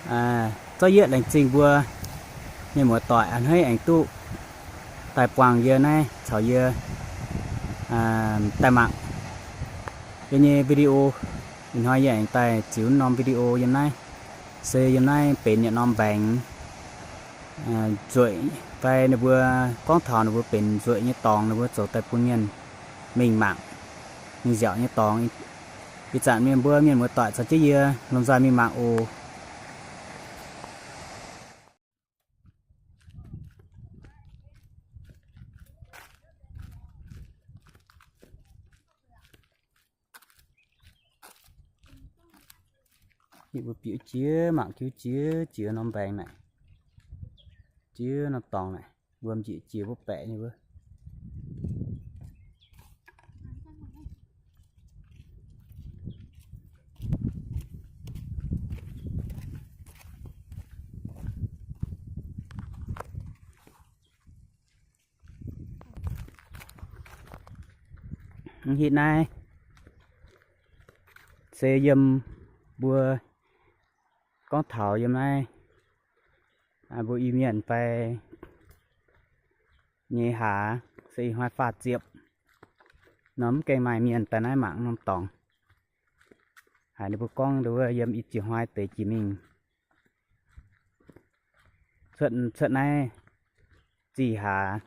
Zorqv yietv laengz zingh mbuo mienh muoz-doic a'hneiv aengx duqv daaih buangh yie naaiv caux yie daaih mangc yie nyei video. Ih hnoi yie aengx daaih ziux norm video yiem naaiv, se yiem naaiv benx yietc norm mbaengx nzueic fai ninh mbuo gorngv taux ninh mbuo benx nzueic nyei dorngx, ninh mbuo zoux daaih bun mienh mingh mangc, mingh nziaauc nyei dorngx. Ih zanc mienh mbuo mienh muoz-doic caux jienv yie lomh nzoih mingh mangc oc. Yie mbuo bieqc jiex mangc jienv jiex jiex norm mbaengx naaic, jiex norm dorngx naaic, wuom njiec jiex mbuo baeqc nyei wuov. Mv hitv naaiv se yiem mbuo gorngv taux yiem naaiv mbuo Iu-Mienh fai nyei hlaax se ih hnoi faah ziepc nor, mv gaengh maaih mienh daaih naaiv mangc norm dorngx. Haiz ninh mbuo gorngv nduov yiem ih jiex hnoi deix jiex mingh cuotv, cuotv naaiv zih hlaax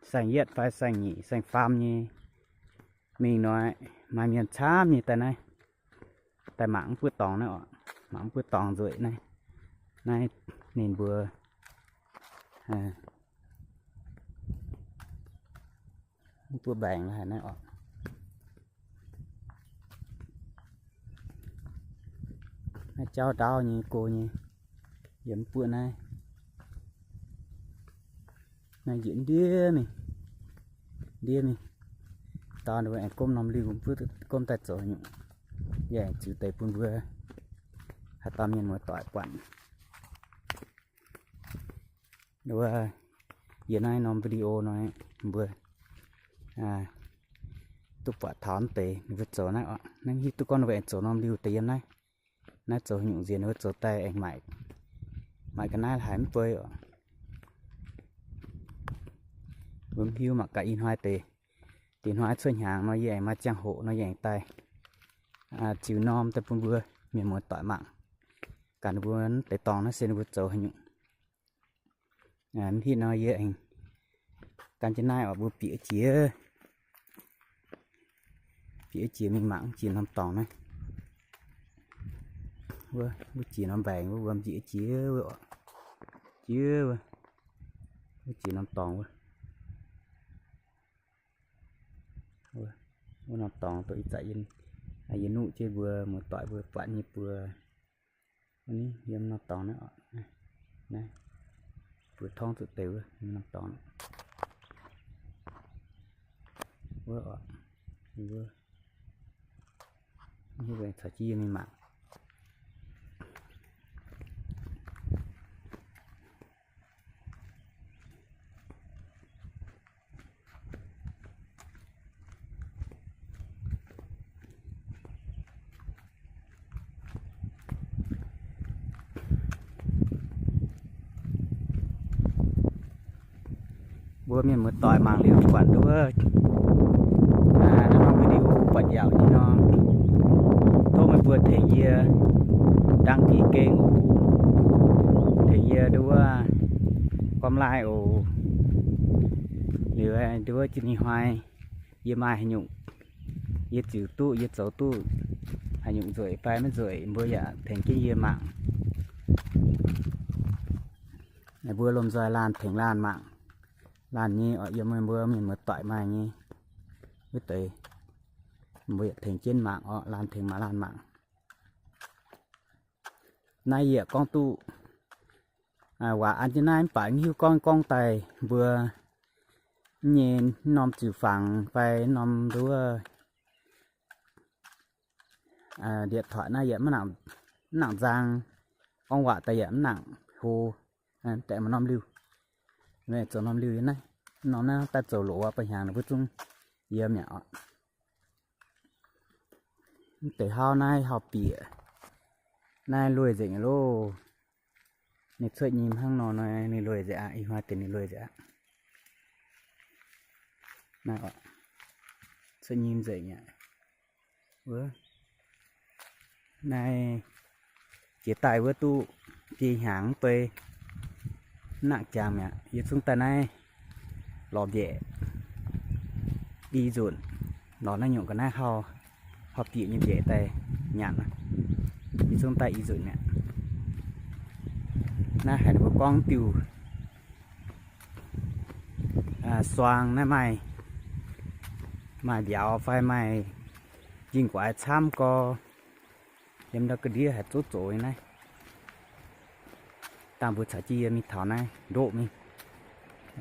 saeng-yietv fai saeng-nyeic saeng-faam nyei mingh nor, maaih mienh camv nyei daaih naaiv, daaih mangc mv buov dorngx naaiv oc, mangc mv buov dorngx nzueic naaiv. Naaiv ninh mbuo mv buov mbaengx haic naaiv oc. Naaiv jauv ndaauv nyei go nyei, yie mv buov naaiv. Naaiv njiec ndiev mingh, ndiev mingh. Dauh ninh mbuo aengx gomv norm liuh, mv buov gomv daaih zoux nyungc. Yie aengx ziux deix bun mbuo haaix dauh mienh muoz-doic buatc. Nduov, yie naaiv norm video nor, mbuo duqv buatc taux deix ninh mbuo zoux naaiv oc. Naaiv hiuv duqv gorngv ninh mbuo aengx zoux norm liuh deix yiem naaiv. Naaiv zoux nyungc nziex ninh mbuo zoux daaih aengx maaic, maaic ga'naaiv haic mv bei oc. Mbuo mv hiuv mangc gaax ih hnoi deix, deix hnoi cuotv hnyangx nor yie aengx maaih ziangh hoc nor yie aengx daaih ziux norm daaih bun mbuo mienh muoz-doic mangc. Gaax ninh mbuo deix dorngx naaiv se ninh mbuo zoux haaix nyungc. Mv hitv nor yie aengx gan jienv naaiv oc, mbuo bieqc jiex, bieqc jiex mingh mangc jiex norm dorngx naaiv. Wuov, mbuo jiex norm mbaengx wuov, wuom njiec jiex wuov oc, jiex wuov, mbuo jiex norm dorngx wuov. Wuov norm dorngx dongh ih zanc yie nuqv jienv mbuo muoz-doic mbuo buatc nyei buo. Wuov ni yiem norm dorngx naaiv oc. Naaiv buo torngv zuqc deix wuov, yiem norm dorngx. Wuov oc, wuov. Caux jienv yie mingh mangc. Mbuo mienh muoz-doic mangc liuz buatc nduov, naaiv norm video buatc yaac nyei nor, tov meih mbuo tengx yie đăng ký kênh oc, tengx yie nduov, bấm like oc. Liuz nduov jiex ninh hnoi yie maaih haaix nyungc, yie ziux duqv, yie zoux duqv haaix nyungc nzueic fai maiv nzueic, mbuo yaac tengx jienv yie mangc. Mbuo lomh nzoih laanh tengx laanh mangc. Laanh nyei oc, yiem meih mbuo mienh muoz-doic maaih nyei wuov deix, mbuo yaac tengx jienv mangc oc, laanh tengx maaih laanh mangc. Naaiv yie gorngv duqv waac an jienv naaiv mv baac mv hiuv gorngv gorngv daaih mbuo nyei norm ziux fangx fai norm nduov điện thoại naaiv yaac mv nangc nzang, gorngv waac daaih yaac mv nangc hlo. Deix maaih norm liuh, zoux norm liuh yiem naaiv, norm naaiv daaih zoux loz ba'hnyangx ninh mbuo zungv yiem mi'aqv oc. Mv deix hlauv naaiv hlauv-bieqc naaiv lueiz nzengc loh. Ninh cuotv nyim hnangv nor, ninh lui nzengc aqv. Ih hnoi deix ninh lui nzengc aqv. Naaiv oc, cuotv nyim nzengc aqv. Wuov, naaiv jiex daaih wuov duqv biei hnyangx mv bei, mv nangc jangx mi'aqv. Yie zungv daaih naaiv lorz mbiaeqc, i nzunc, lorz naaiv nyungc ga'naaiv hauh, hauh bieqc nyei mbiaeqc daaih nyanc. Yie zungv daaih i nzunc mi'aqv. Naaiv haiz ninh mbuo gorngv diuh suang naaiv maaih, maaih mbiauz fai maaih njing guaix camv gorx, yiem ndau ga'ndiev haiz zouv zoqc nyei naaiv. Dangh mbuo caux jienv yie mingh taux naaiv ndoqv mingh,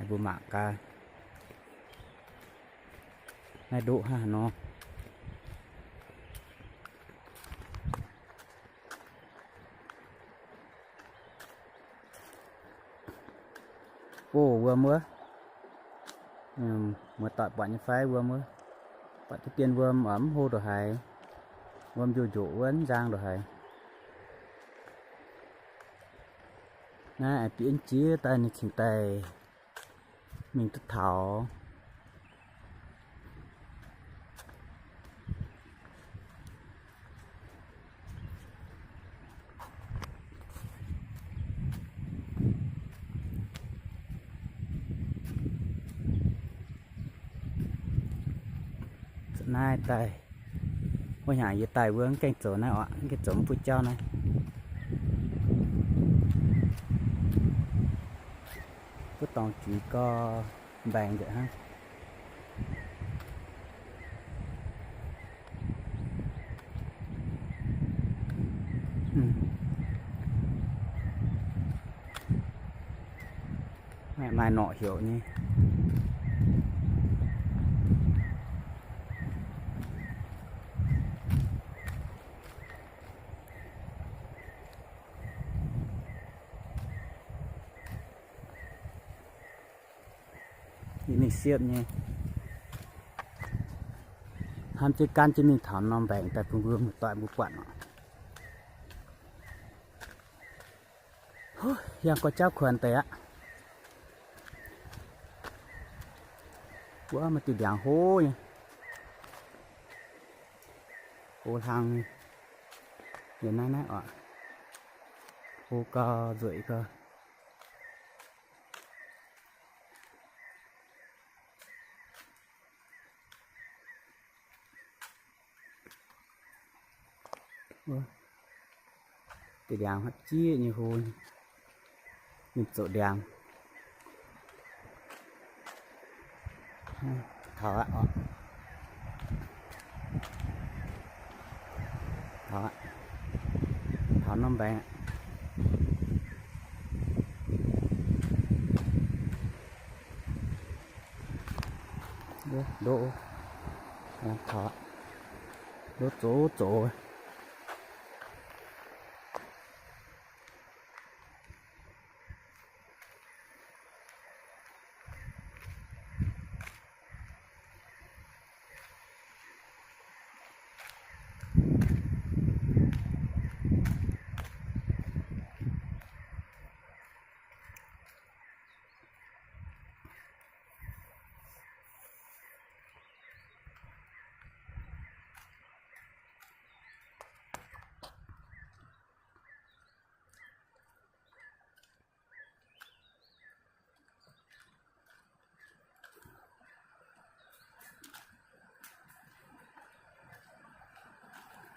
mbuo mangc gaax. Naaiv ndoqv hnangv haaix nor. Bov wuom wuov, muoz-doic buatc nyei fai wuom wuov. Buatc jienv dien wuom mv hlo ndongc haaix, wuom njoqc njoqc wuov mv nzang ndongc haaix. Naaiv bieqc jiex daaih ninh cingx daaih mingh duqv taux. Naaiv daaih, wuov hnyangx yie daaih wuov mv gaengh zoux naaiv oc, mv gaengh zoux mv buov jauv naaiv. Wuov dorngx juiz gau mbaengx nzengc hnangv. Maaih norqc heuc nyei. Yie mingh siepv nyei. Hnamv jienv gaanv jienv mingh taux norm mbaengx daaih bun mbuo muoz-doic mbuo buatc oc. Yangh gorx jauv kuonx deix aqv. Wuov maaih diuh ndiangx hlo nyei. Hlo hlang nyei. Yie naaiv naaiv oc. Hlo gau, nzueic gau. Wuov, diuh ndiangx haiz zieqv nyei hlo, ninh zoqc ndiangx. Taux aqv oc. Taux aqv. Taux norm mbaengx aqv. Ndoqv, ndoqv zoqc zoqc.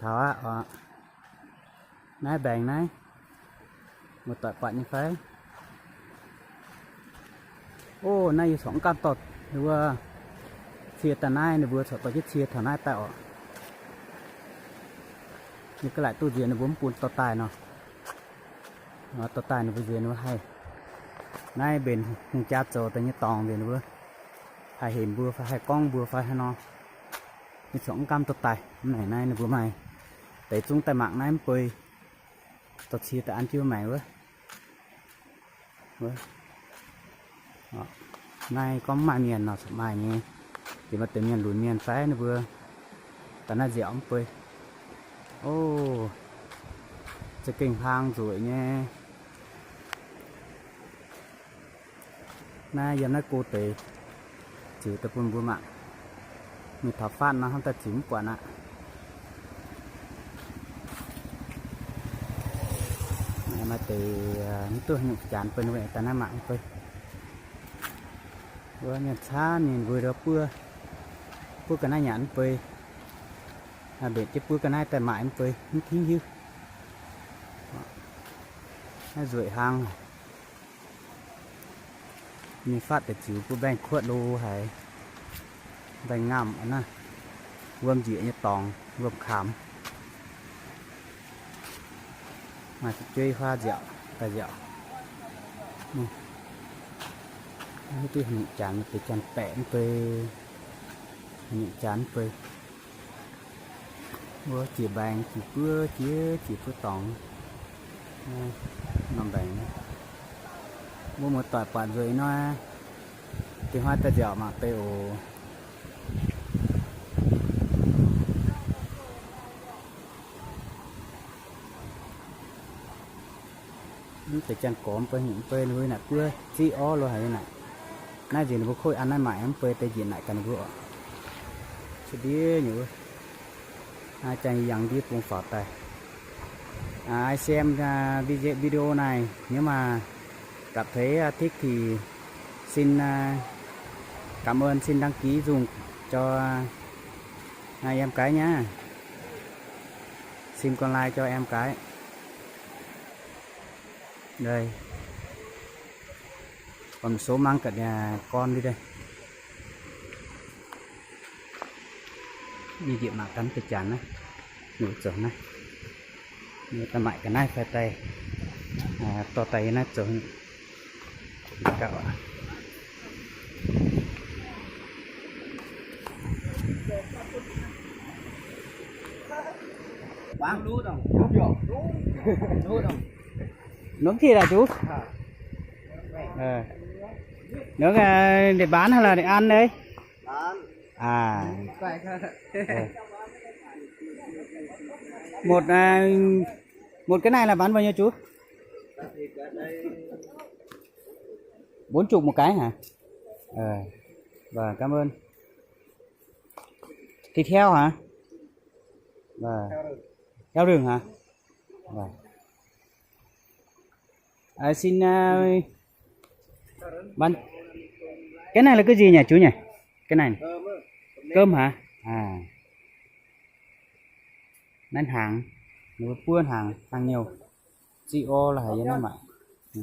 Taux aqv oc. Naaiv mbaengx naaiv, muoz-doic buatc nyei fai? Ov, naaiv yie corc mv gamh dorh wuov cie daaih naaiv, ninh mbuo corc dorh jienv cie taux naaiv daaih oc. Ninh ga'laaic duqv nziex ninh mbuo mv bun dorh daaih nor. Dorh daaih ninh mbuo nziex ninh mbuo haih, naaiv mbenc hungh jaa zoux daaih nyei dorngx nziex ninh mbuo haih hemx mbuo fai haih gorngv mbuo fai haaix nor. Ninh corc mv gamh dorh daaih. Mv naaic naaiv ninh mbuo maaih deix zungv daaih mangc naaiv mv bei, dorh cie daaih an jienv maengx wuov. Naaiv gorngv mv maaih mienh nor corc maaih nyei. Yie maaih deix mienh lunx mienh fai ninh mbuo daaih naaiv nziaauc mv bei. Ov, za'gengh hlang nzueic nyei. Naaiv yiem naaiv go deix ziux daaih bun mbuo mangc. Mingh taux faatv nor hnamv daaih ziux mv buatc aqv. Maaih deix mv duqv nyungc janx bun mbuo daaih naaiv maaic mv bei. Wuov mienh camv ninh mbuo buov, buov ga'naaiv nyanc mv bei. Mbenc jienv buov ga'naaiv daaih maaic mv bei, mv tingv hiuv. Naaiv nzueic hnangv. Ninh faatv deix ziux bun mbaengx-kuotv lo haic, mbaengx-ngamh naaiv, wuom njiec nyei dorngx, wuom-kaamx. Maaih fu'jueiv huaav nziaauc daaih nziaauc. Mv duqv nyungc janx, deix janx-baeqc mv bei, nyungc janx mv bei. Wuov jiex mbaengx, jiex buov, jiex, jiex buov dorngx. Norm mbaengx, mbuo muoz-doic buatc nzueic nor, dingh huaav daaih nziaauc mangc deix oc. Mv deix janx-gorx mv bei, mv bei ninh mbuo naaic buov ziqv orv lo haic naaic. Naaiv nzunc ninh mbuo kov an naaiv maaic mv bei deix njiec naaic ganh ninh mbuo oc. Cien ndiev nyei wuov. Jangx yie yangh ndiev bung faaux daaih. Ai xem video naaiv, nếu mà cảm thấy thích thì xin cảm ơn, xin đăng ký dùng cho em cái nhá. Xin con like cho em cái. Đây. Còn một số mang cả nhà con đi đây. Đi địa mạo cắn cái chán á. Nụ zoux naaiv. Nụ ta mại cái naaiv phải tay. To tay naaiv zoux. Cạo. Nướng thịt hả chú? Ờ. Nướng, ờ, để bán hay là để ăn đấy? Bán. À. Ờ. Một, à, một cái này là bán bao nhiêu chú? Bốn chục một cái hả? Ờ. Vâng, cảm ơn. Thịt heo hả? Vâng. Heo rừng hả? Vâng. À, xin, à, bạn, cái này là cái gì nhỉ chú nhỉ? Cái này. Cơm hả? À. Nãn hàng, nó buôn hàng, hàng nhiều. Chị ô là hãy nhớ mãi. Ừ.